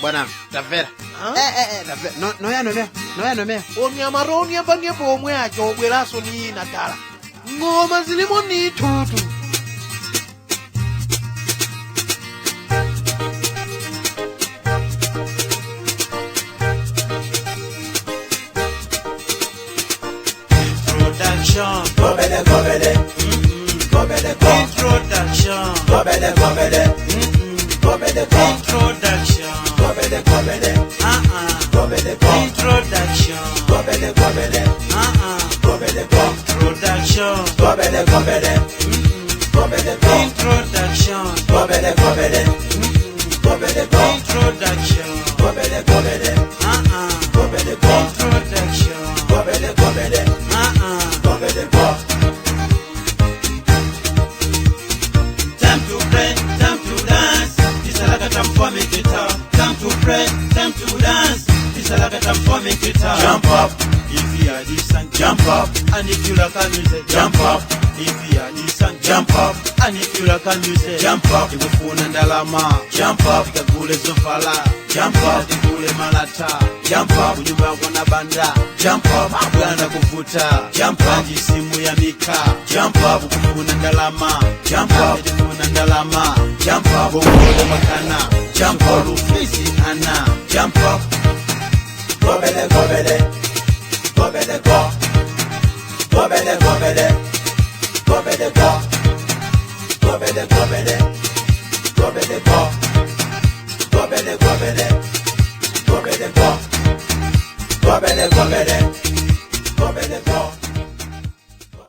Bwana, tamvera. Ah? Tamvera. No, noya nomea. Noya nomea. Onyamata onyambanyepo omwe aja obweraso ni ina dala. Ng'oma zilimo ni tutu. Introduction. Gobele, gobele. Gobele, go. Introduction. Gobele, gobele. Gobele, go. Introduction. Gobele, gobele. Uh-uh. Gobele, go. Introduction. Gobele, gobele. Uh-uh. Gobele, go. Introduction. Gobele, gobele. Gobele, go. Introduction. Gobele, gobele. Gobele, go. Introduction. Gobele, gobele. Uh-uh. Gobele, go. Introduction. Gobele, gobele. Uh-uh. Gobele, go. Time to pray, time to dance. This is like a time for me guitar. Time to pray, time to dance. This is like a time for me guitar. Jump up, If you are this and jump up, and if you like a music, jump up, If you are this and jump up, and if you like a music, jump up, Tikufuna ndalama. jump up, Tikagule zovala. jump up, Tikule malata. jump up, Kunyumba yako na banda. jump up, Bwana kuvuta. Jump up. Anji simu ya mika. jump up, Kufuna ndalama. Jump up. Tikufuna ndalama. jump up, Gongole makana. Jump up. Rufisi ana. jump up. Gobele, gobele, gobele, go. Gobele, gobele, gobele, go.